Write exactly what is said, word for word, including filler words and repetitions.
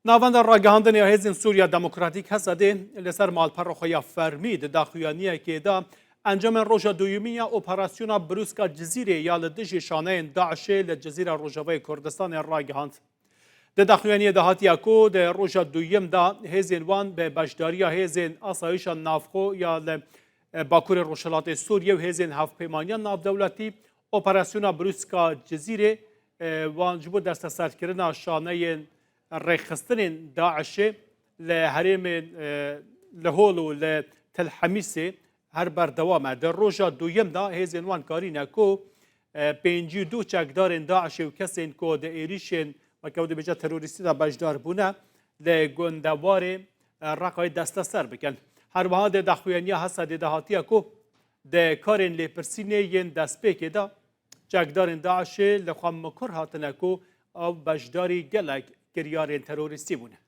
Navenda ragihandinê ya Hêzên Sûriya Demokratîk, Hesedê, li ser malpera xwe ya fermî di daxuyaniyekê de encamên roja duyemîn ya Operasyona Brûska Cizîrê ya li dijî şaneyên DAIŞê li Cizîra Rojavayê Kurdistanê ragihand. Di daxuyaniyê de hatiye ku di roja duyem de hêzên wan bi beşdariya hêzên asayişa navxwe ya li, e, Bakurê Rojhilatê Sûriyê û hêzên Hevpeymaniya Navdewletî Operasyona Brûska Cizîrê, e, wan ji bo desteserkirina şaneyên rêxistinên DAIŞê li herêmên, e, li Hol û li Tel Hemîsê her berdewam e. Di roja duyem de hêzên wan karîne ku, e, pêncî û du çekdarên DAIŞê û kesên ku di êrîşên, weke ew dibêje, terorîstî de beşdar bûne, li gundewarê, e, Reqayê desteser bikin. Her wiha di daxuyaniya Hesedê de hatiye ku di karên lêpirsînê yên destpêkê de çekdarên DAIŞê li xwe mikur hatine ku ew beşdarî gelek kiryarên terorîstî bûne.